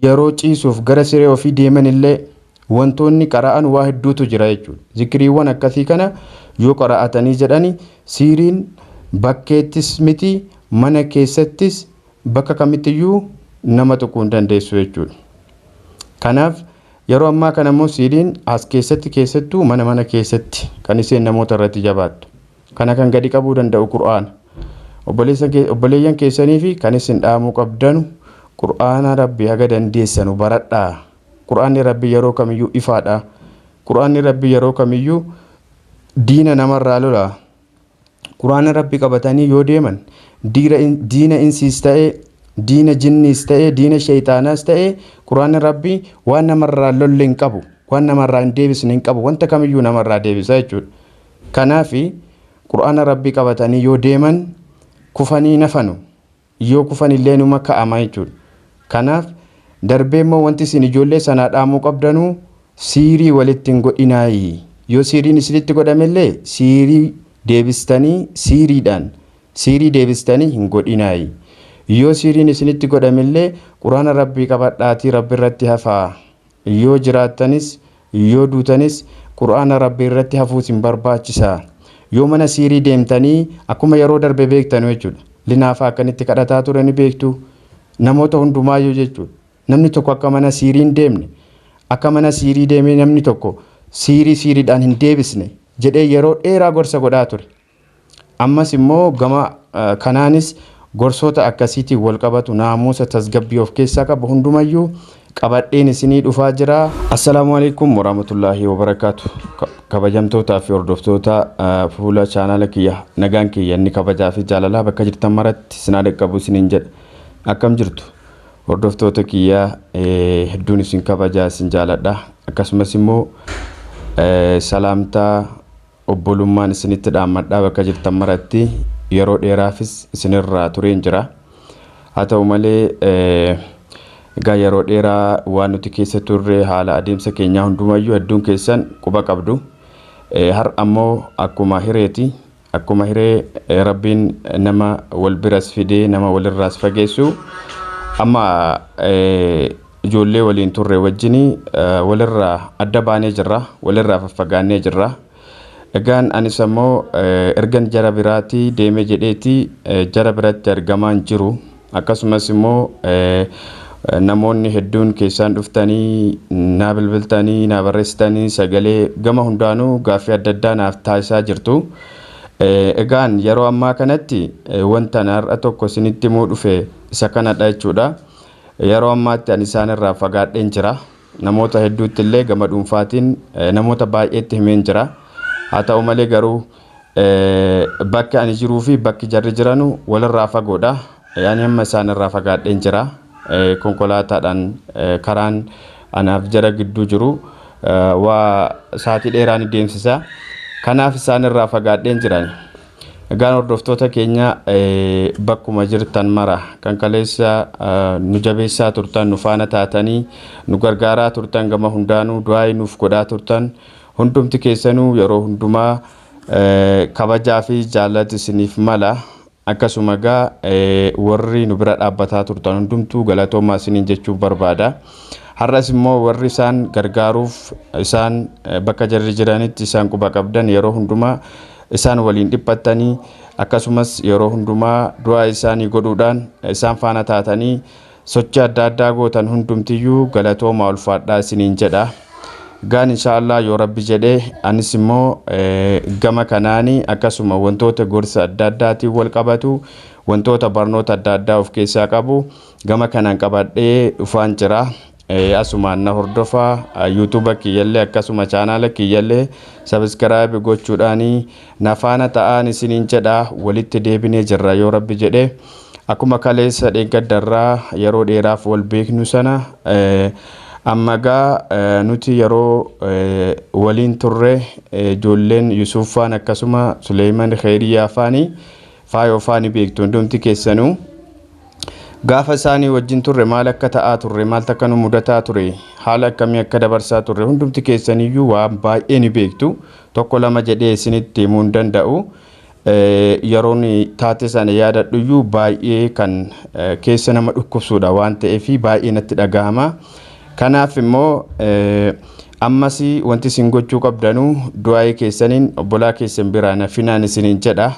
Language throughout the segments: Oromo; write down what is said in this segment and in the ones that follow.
Yeroo ciisuuf gara siree ofii deeman illee wantoonni qara'an waa hedduutu jira jechuudha. Zikiriiwwan akkasii kana yoo qara'atanii jedhani, siiriin bakkeettis miti, mana keessattis bakka kamittiyyuu nama tuquu hin dandeessu jechuudha. Kanaaf yeroo ammaa kana immoo siiriin as keessatti, keessattuu mana keessatti kan isheen namoota irratti jabaattu. Kana kan gadi qabuu danda'u Qur'aana. Obboleeyyan keessanii fi kan isin dhaamuu qabdanu, Qur'aana Rabbi haga dandeessanu baradhaa. Qur'aanni Rabbi yeroo kamiyyuu ifaadha. Qur'aanni Rabbi yeroo kamiyyuu diina namarraa lola. Qur'aana Rabbi qabatanii yoo deeman, diina insiis ta'e, diina jinniis ta'e, diina sheeyxaanaas ta'e, Qur'aanni Rabbi waan namarraa lolle hin qabu, waan namarraa hin deebisne hin qabu, wanta kamiyyuu namarraa deebisa jechuudha. Kanaafi Qur'aana Rabbi qabatanii yoo deeman kufanii nafanu, yoo kufan illee numa ka'ama jechuudha. Kanaaf darbee immoo wanti isin ijoollee sanaa dhaamuu qabdanuu, siirii walitti hin godhinaayi. Yoo siiriin isinitti godhamellee siirii deebistanii, siiriidhaan siirii deebistanii hin godhinaayi. Yoo siiriin isinitti godhamellee Quraana Rabbii qabadhaatii Rabbi irratti hafaa. Yoo jiraattanis yoo duutanis Quraana Rabbii irratti hafuu isin barbaachisa. Yoo mana siirii deemtanii, akkuma yeroo darbe beektanu jechuudha. Linaafaa akkanitti kadhataa ture ni beektu. Namoota hundumaayyuu jechuudha. Namni tokko akka mana siirii hin deemne, akka mana siirii deemee namni tokko siirii siiriidhaan hin deebisne jedhee yeroo dheeraa gorsa godhaa ture. Ammas immoo gama kanaanis gorsoota akkasiitiin wal qabatu, naamusa tasgabbii of keessaa qabu hundumayyuu qabadheen isinii dhufaa jira. Assalaamu alaikum warahmatullaahi wabarakaatu. Kabajamtootaa fi hordoftoota fuula chaanaala kiyya, nagaan kiyya inni kabajaa fi jaalalaa bakka jirtan maratti isinaa dhaqqabu isiniin jedha. Akkam jirtu? Hordoftoota kiyya, hedduun isin kabajaa, isin jaaladha. Akkasumas immoo salaamtaa obbolummaan isinitti dhaammadhaa bakka jirtan maratti. Yeroo dheeraafis isinirraa tureen jira. Haa ta'u malee, egaa yeroo dheeraa waan nuti keessa turre, haala adeemsa keenyaa hundumayyuu hedduun keessan quba qabdu. Har'a ammoo akkuma hireeti. Akkuma hiree Rabbiin nama wal biras fidee nama walirraas fageessu, amma ijoollee waliin turre wajjin walirraa adda baanee jirra. Walirraa faffagaannee jirra. Egaan anis ammoo ergan jara biraatii deeme jedheeti jara biratti argamaan jiru. Akkasumas immoo namoonni hedduun keessaan dhuftanii naa bilbiltanii, naa barreessitanii, sagalee gama hundaanuu gaaffii adda addaa naaf taasisaa jirtu. Egaan yeroo ammaa kanatti wanta har'a tokko isinitti himuu dhufe isa kanadha jechuudha. Yeroo ammaatti ani isaan irraa fagaadheen jira. Namoota hedduutti illee gama dhuunfaatiin namoota baay'eetti himeen jira. Haa ta'u malee garuu bakki ani jiruu fi bakki jarri jiranu walirraa fagoodha. Ani amma isaan irraa fagaadheen jira. Konkolaataadhaan karaan anaaf jara gidduu jiru waa sa'aatii dheeraa ni deemsisa. Kanaaf isaan irraa fagaadheen jiran. Egaan hordoftoota keenya, bakkuma jirtan mara kan kaleessa nu jabeessaa turtan, nu faana taatanii nu gargaaraa turtan, gama hundaanuu du'aa nuuf godhaa turtan hundumti keessanuu yeroo hundumaa kabajaa fi jaalati isiniif mala. Akkasuma egaa warri nu bira dhaabbataa turtan hundumtuu galatoomaa isiniin jechuun barbaada. Har'as immoo warri isaan gargaaruuf, isaan bakka jarri jiranitti isaan quba qabdan, yeroo hundumaa isaan waliin dhiphattanii, akkasumas yeroo hundumaa du'aa isaanii godhuudhaan isaan faana taatanii sochii adda addaa gootan hundumtiyyuu galatoomaa, ulfaadhaa isiniin jedha. Gaan inshaallah yoo Rabbi jedhee anis immoo gama kanaanii akkasuma wantoota gorsa adda addaatiin wal qabatu, wantoota barnoota adda addaa of keessaa qabu gama kanaan qabadhee dhufaan jira. Asumaan na hordofaa, YouTube kiyyallee akkasuma chaanaala kiyyallee subscribe gochuudhaanii na faana ta'aan isiniin jedha. Walitti deebinee jirra yoo Rabbi jedhee. Akkuma kaleessa dheengaddarraa yeroo dheeraaf wal beeknu sana, amma gaa nuti yeroo waliin turre ijoolleen Yusuffaan akkasuma Suleeman Kheyriyaa faanii faayoo faanii beektu hundumti keessanuu. Gaafa isaanii wajjin turre maal akka ta'aa turre, maal akka nu mudataa ture, haala akkamii akka dabarsaa turre hundumti keessaniyyuu waan baay'ee ni beektu. Tokko lama jedhee isinitti himuu hin danda'u. Yeroon taate sana yaadadhuyyuu baay'ee kan keessa nama dhukkubsuudha waan ta'eef baay'ee natti dhagahama. Kanaaf immoo ammas wanti isin gochuu qabdanuu du'aa'ii keessaniin obbolaa keessan biraa nafinaan isiniin jedha.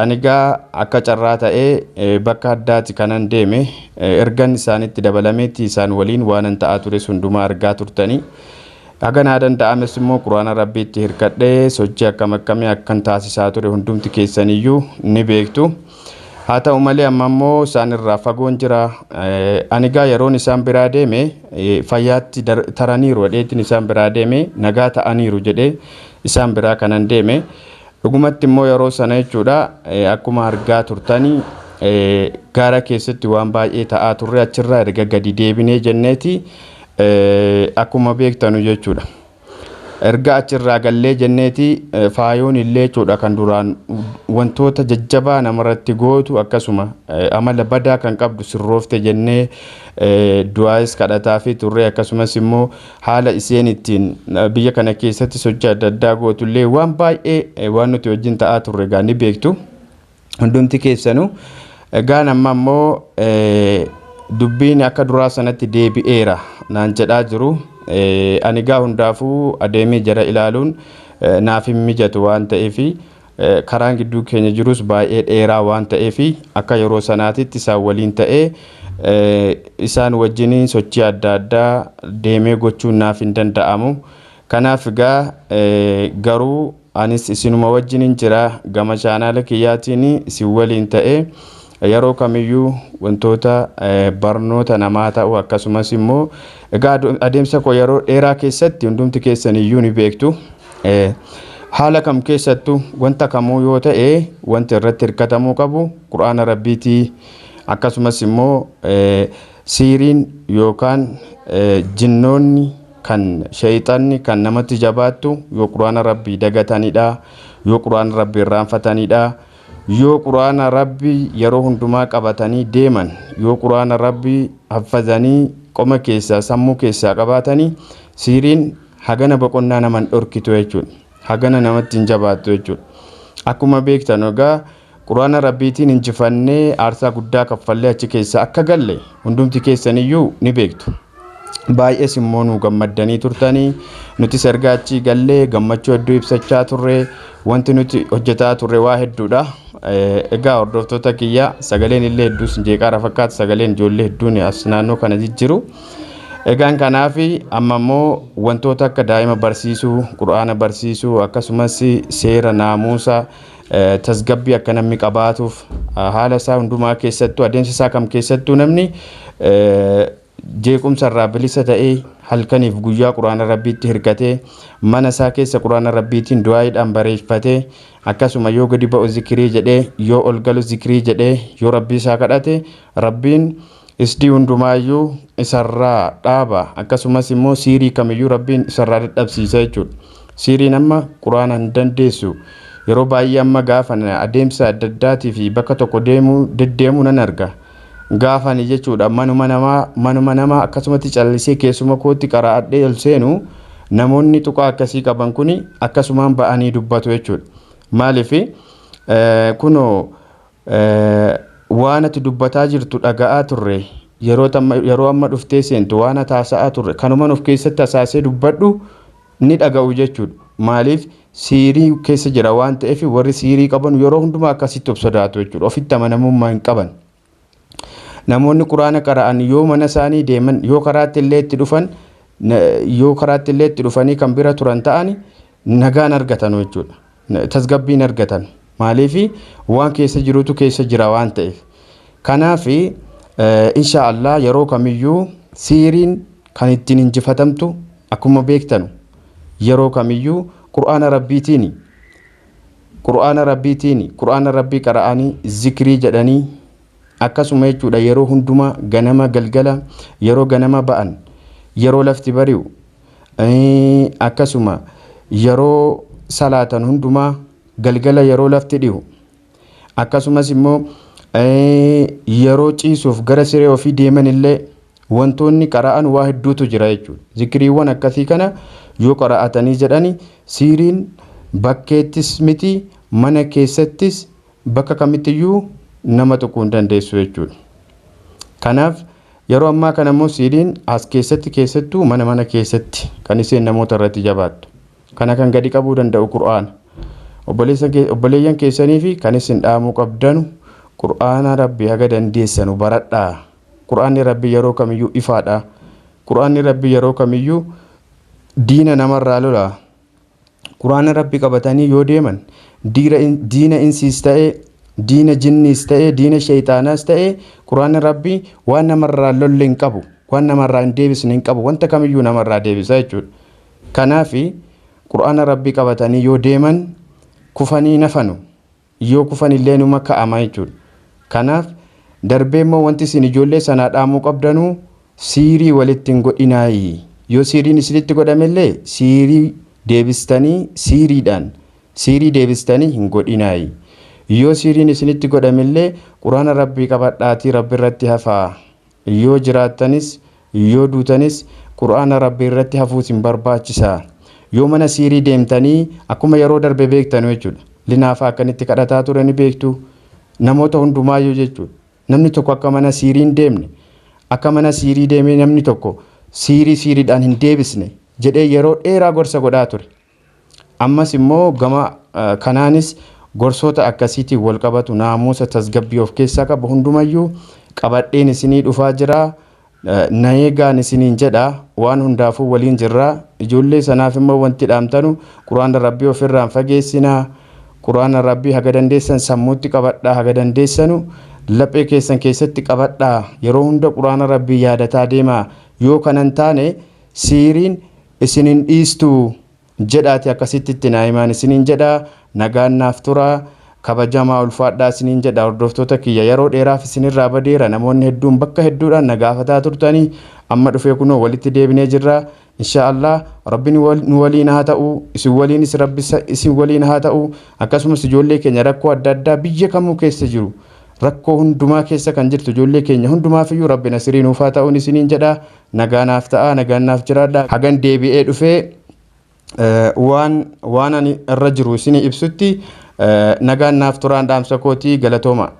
Ani egaa akka carraa ta'ee bakka addaati kanan deeme ergan isaanitti dabalameetti isaan waliin waanan ta'aa ture hundumaa argaa turtanii. Haga naa danda'ames immoo quraana rabbiitti hirkadhee sochii akkam akkamii akkan taasisaa ture hundumti keessaniyyuu ni beektu. Haa ta'u malee amma immoo isaan irraa fagoon jira. Ani egaa yeroon isaan biraa deeme fayyaatti taraniiru jedheetiin isaan biraa deeme nagaa ta'aniiru jedhee isaan biraa kanan deeme. Dhugumatti immoo yeroo sana jechuudha akkuma argaa turtanii gaara keessatti waan baay'ee ta'aa turre achirraa erga gadi deebinee jenneeti akkuma beektanu jechuudha. Erga achirraa gallee jenneeti faayoon illee jechuudha kan duraan wantoota jajjabaa namarratti gootu akkasuma amala badaa kan qabdu sirroofte jennee du'aayis kadhataa fi turre akkasumas immoo haala isheen ittiin biyya kana keessatti sochii adda addaa gootu illee waan baay'ee waan nuti wajjin ta'aa turre gaa ni beektu. Hundumti keessanuu egaan amma immoo dubbiin akka duraa sanatti deebi'eera naan jedhaa jiru. Ani gaa hundaafuu adeemee jara ilaaluun naaf hin mijatu waan ta'eef karaan gidduu keenya jirus baay'ee dheeraa waan ta'eef akka yeroo sanaatitti isaan waliin ta'ee isaan wajjiniin sochii adda addaa deemee gochuun naaf hin danda'amu. Kanaaf egaa garuu anis isinuma wajjiniin jira gama chaanaala kiyyaatiin isin waliin ta'ee yeroo kamiyyuu wantoota barnoota namaa ta'u akkasumas immoo egaa adeemsa koo yeroo dheeraa keessatti hundumti keessan iyyuu ni beektu. Haala kam keessattuu wanta kamuu yoo ta'e wanti irratti hirkatamuu qabu quraana rabbiitii akkasumas immoo siiriin yookaan jinnoonni kan sheeyxanni kan namatti jabaattu yoo quraana rabbii dagatanidha yoo quraana rabbii irraanfatanidha yoo quraana rabbii yeroo hundumaa qabatanii deeman yoo quraana rabbii haffazanii qoma keessaa sammuu keessaa qabaatanii siiriin hagana boqonnaa naman dhorkitu jechuudha. Hagana namatti hin jabaattu jechuudha. Akkuma beektan egaa quraana rabbiitiin injifannee aarsaa guddaa kaffallee achi keessaa akka galle hundumti keessaniyyuu ni beektu. Baay'ees immoo nu gammaddanii turtanii nutis erga achii gallee gammachuu hedduu ibsachaa turre wanti nuti hojjetaa turre waa hedduudha. Egaa hordoftoota kiyya sagaleen illee hedduus jeeqaara fakkaata sagaleen ijoollee hedduun as naannoo kana jijjiru. Egaan kanaaf amma immoo wantoota akka daa'ima barsiisuu, quraana barsiisuu akkasumas seera naamusa tasgabbii akka namni qabaatuuf haala isaa hundumaa keessattuu adeemsa isaa kam keessattuu namni jeequmsa irraa bilisa ta'ee halkaniif guyyaa quraana rabbiitti hirkatee mana isaa keessa quraana rabbiitiin du'aayiidhaan bareeffatee akkasuma yoo gadi ba'u zikirii jedhee yoo ol galu zikirii jedhee yoo rabbii isaa kadhate rabbiin isdii hundumaayyuu isarraa dhaaba akkasumas immoo siirii kamiyyuu rabbiin isarraa dadhabsiisa jechuudha. Siiriin amma quraana hin dandeessu. Yeroo baay'ee amma gaafa adeemsa adda addaatii fi bakka tokko deemuu deddeemuu nan arga. Gaafani jechuudha manuma namaa akkasumatti callisee keessuma kootti qaraa'adhee ol seenu namoonni tuqaa akkasii qaban kuni akkasumaan ba'anii dubbatu jechuudha. Maaliif kunoo waan ati dubbataa jirtu dhaga'aa turre yeroo amma dhuftee seentu waan ati haasa'aa turre kanuman of keessatti hasaasee dubbadhu ni dhaga'u jechuudha. Maaliif siirii keessa jira waan ta'eef warri siirii qaban yeroo hundumaa akkasitti of sodaatu jechuudha. Ofitti amanamummaa hin qaban. Namoonni quraana qara'an yoo mana isaanii deeman yoo karaatti illee itti dhufan yoo karaatti illee itti dhufanii kan bira turan ta'an nagaan argatan jechuudha. Tasgabbiin argatan. Maaliif waan keessa jirutu keessa jira waan ta'eef. Kanaaf insha Allah yeroo kamiyyuu siiriin kan ittiin injifatamtu akkuma beektanu yeroo kamiyyuu qur'aana rabbiitiini. Qur'aana rabbiitiini qur'aana rabbii qara'anii zikrii jedhanii akkasuma jechuudha yeroo hundumaa ganama galgala yeroo ganama ba'an yeroo lafti bari'u akkasuma yeroo salaatan hundumaa galgala yeroo lafti dhihu akkasumas immoo yeroo ciisuuf gara siree ofii deeman illee wantoonni qara'an waa hedduutu jira jechuudha. Zikiriiwwan akkasii kana yoo qara'atanii jedhani siiriin bakkeettis miti Mana keessattis bakka kamittiyyuu nama tuquu hin dandeessu jechuudha. Kanaaf yeroo ammaa kana immoo siiriin as keessatti, keessattuu mana keessatti kan isheen namoota irratti jabaattu. Kana kan gadi qabuu danda'u Qur'aana. Obboleeyyan keessanii fi kan isin dhaamuu qabdanu, Qur'aana Rabbi haga dandeessanu baradhaa. Qur'aanni Rabbi yeroo kamiyyuu ifaadha. Qur'aanni Rabbi yeroo kamiyyuu diina namarraa lola. Qur'aana Rabbi qabatanii yoo deeman, diina insiis ta'ee, diina jinniis ta'ee, diina sheeyxaanaas ta'ee, Qur'aanni Rabbi waan namarraa lolle hin qabu, waan namarraa hin deebisne hin qabu, wanta kamiyyuu namarraa deebisa jechuudha. Kanaafi Qur'aana Rabbi qabatanii yoo deeman kufanii nafanu, yoo kufan illee numa ka'ama jechuudha. Kanaaf darbee immoo wanti isin ijoollee sanaa dhaamuu qabdanuu, siirii walitti hin godhinaayi. Yoo siiriin isinitti godhamellee siirii deebistanii, siiriidhaan siirii deebistanii hin godhinaayi. Yoo siiriin isinitti godhamellee Quraana Rabbii qabadhaatii Rabbi irratti hafaa. Yoo jiraattanis yoo duutanis Quraana Rabbii irratti hafuu isin barbaachisa. Yoo mana siirii deemtanii, akkuma yeroo darbe beektanu jechuudha. Linaafaa akkanitti kadhataa ture ni beektu. Namoota hundumaayyuu jechuudha. Namni tokko akka mana siirii hin deemne, akka mana siirii deemee namni tokko siirii siiriidhaan hin deebisne jedhee yeroo dheeraa gorsa godhaa ture. Ammas immoo gama kanaanis gorsoota akkasiitiin wal qabatu, naamusa tasgabbii of keessaa qabu hundumayyuu qabadheen isinii dhufaa jira. Na eegaan isiniin jedha, waan hundaafuu waliin jirra. Ijoollee sanaaf immoo wanti dhaamtanu, Quraana Rabbii ofirraan fageessinaa. Quraana Rabbii haga dandeessan sammuutti qabadhaa, haga dandeessanu laphee keessan keessatti qabadhaa. Yeroo hunda Quraana Rabbii yaadataa deemaa. Yoo kanan taane siiriin isin hin dhiistu jedhaati akkasitti itti naa himaan isiniin jedha. Nagaan naaf tura. Kabajamaa, ulfaadhaa isiniin jedha. Hordoftoota kiyya, yeroo dheeraaf isinirraa badeera. Namoonni hedduun bakka hedduudhaan na gaafataa turtanii, amma dhufee kunoo walitti deebinee jirra. Insha Allah Rabbi nu waliin haa ta'u, isin waliinis Rabbi isin waliin haa ta'u. Akkasumas ijoollee keenya rakkoo adda addaa biyya kamuu keessa jiru, rakkoo hundumaa keessa kan jirtu ijoollee keenya hundumaafiyyuu Rabbi nasirii nuuf haa ta'uun isiniin jedha. Nagaa naaf ta'a, nagaan naaf jiraadha. Hagan deebi'ee dhufee waan ani irra jiru isinii ibsutti nagaan naaf turaan dhaamsa kootii. Galatooma.